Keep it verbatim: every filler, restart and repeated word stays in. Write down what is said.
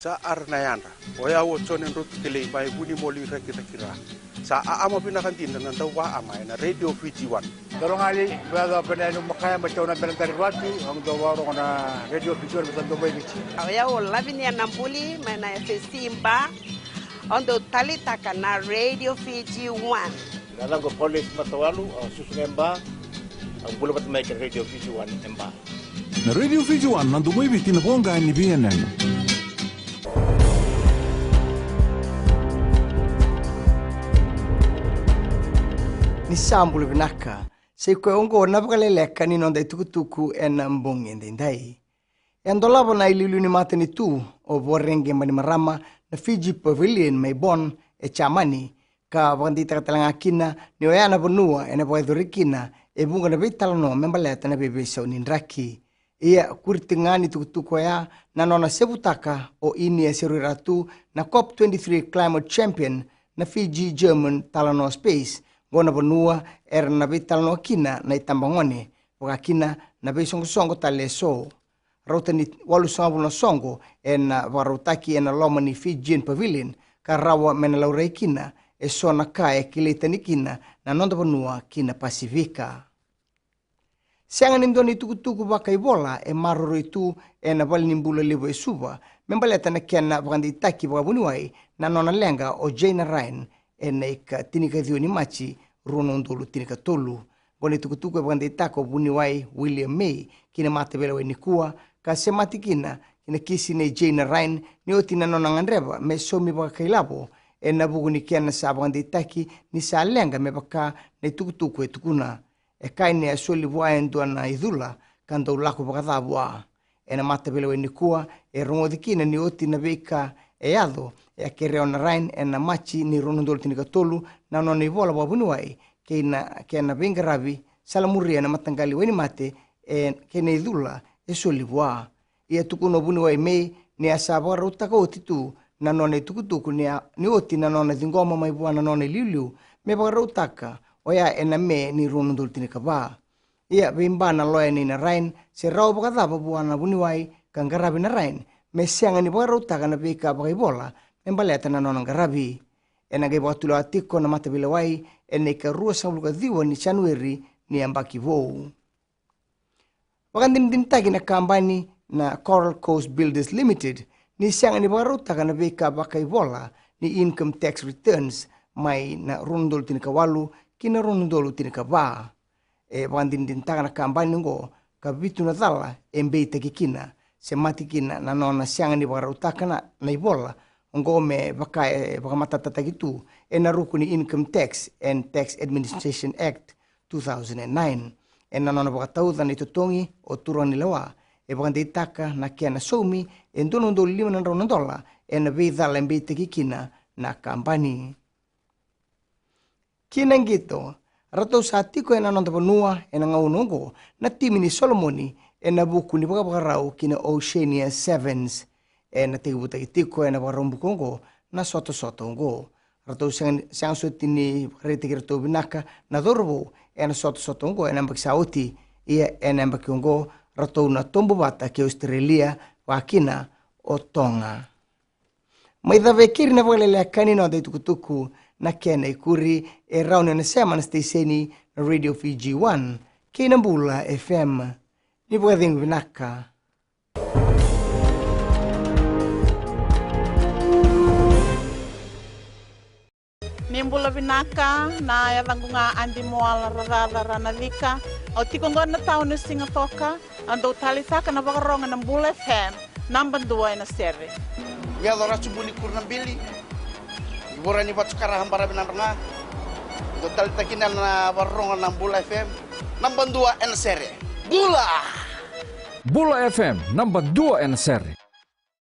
Sa ara na yadra. O yau o Jone Drotu Kelei mai Vunimoli, Rakiraki, Ra. Sa aama vinaka dina na dauvaama ena Radio Fiji One. Dolo gali, vea dau pena yani makaya mai tauna bena dari vatu, au dau varogo na Radio Fiji One, sa dau mai Viti. O yau o Lavinia Nabuli mai na F S C Ba. Au dau talitaka na Radio Fiji One. Na yacaqu o Paulus Matawalu, au susu ga e Ba, au bula vata mai kei na Radio Fiji One e Ba. Na Radio Fiji One, na domo i Viti, na voqa ni veiyanuyanu. Ni sa bula vinaka. Sa i koya oqo na vakaleleka ni noda itukutuku ena bogi edaidai. E a dolava na iliuliu ni matanitu o Voreqe Bainimarama na Fiji Pavilion mai Bonn e Jamani, ka vakadeitaka tale ga kina ni oya na vanua ena vakayacori kina e vuqa na veitalanoa me baleta na veiveisau ni draki. Ia, kuri tiko ga ni tukutuku oya na nona sevutaka o Inia Seruiratu, na COP twenty-three climate champion, na Fiji German Talanoa Space, qo na vanua era na veitalanoa kina na itabagone, vaka kina na veisoqosoqo tale eso. Rauta ni walusagavulu na soqo ena vakarautaki ena loma ni Fijian Pavilion, ka rawa me na laurai kina eso na ka e kilai tani kina na noda vanua ki na Pasifika. Sega ni dua na itukutuku vakaivola e maroroi tu ena valenibula levu e Suva me baleta na kena vakadeitaki vakavuniwai na nona leqa o Jayna Ryan ena ika tinikaciwa ni Maji rua na udolu tinikatolu. Qo na itukutuku e vakadeitaka o vuniwai William May ki na mataveilewai nikua, ka semati kina ki na kisi nei Jayna Ryan ni oti na nona gadreva me saumi vakailavo ena vuku ni kena sa vakadeitaki ni sa leqa me vaka na itukutuku e tukuna. E kaya ni a soli vua e dua na icula ka dau lako vakaca vua. Ena mataveilewai nikua e rogoci kina ni oti na veika e yaco, e a kerea o Narayan ena Maji ni rua na udolu tinikatolu na nona ivola vakavuniwai kei na kena veiqaravi, salamuria na mataqali wainimate e kei na icula e soli vua. Ia tukuna o vuniwai May ni a sa vakarautaka oti tu na nona itukutuku ni a, ni oti na nona ciqoma mai vua na nona iliuliu me vakarautaka oya ena Me ni rua na udolu tinikava. Ia vei Ba na loya nei Narayan se rawa vakacava vua na vuniwai ka qaravi Narayan me sega ni vakarautaka na veika vakaivola me baleta na nona qaravi. Ena qai vakatulewa tiko na mataveilewai ena ika ruasagavulu ka ciwa ni Janueri ni yabaki vou. Vakadinadinataki na kabani na Coral Coast Builders Limited ni sega ni vakarautaka na veika vakaivola ni income tax returns mai na rua na udolu tinikawalu ki na rua na udolu tinikava. E vakadinadinataka na kabani oqo ka vitu na cala e beitaki kina, semati kina na nona sega ni vakarautaka na, na ivola oqo me vaka e vakamatatataki tu ena ruku ni Income Tax and Tax Administration Act two thousand and nine. Ena nona vakatauca na itotogi o turaganilewa, e vakadeitaka na kena saumi e dua na udolu lima na drau na dola ena veicala e beitaki kina na kabani. Ki na qito, ratou sa tiko ena noda vanua ena gauna oqo na timi ni Solomoni ena vuku ni vakavakarau ki na Oceania Sevens. Ena tekivutaki tiko ena Vakaraubuka oqo na sotasota oqo. Ratou sega, sega soti ni vakaraitaki iratou vinaka na cauravou ena sotasota oqo ena yabaki sa oti. Ia ena yabaki oqo ratou na tobu vata kei Australia, vaka kina o Toga. Mai cava e keri na vakaleleka ni noda itukutuku, na kena ikuri e rawa ni o na sema na siteseni na Radio Fiji One kei na Bula F M. Ni vakacegu vinaka. Ni bula vinaka, na yacaqu ga Adi Moala Raraca Ranacika. Au tiko oqo na tauni o Sigatoka. Au dau talitaka na vakarogo na Bula F M, naba dua ena sere. Yaco Ratu Buni Kuru na bili. Ivora ni vatu kara habara vinadra ga. Dau talitaka kina na vakarogo na Bula F M, naba dua ena sere. Bula! Bula F M, naba dua ena sere.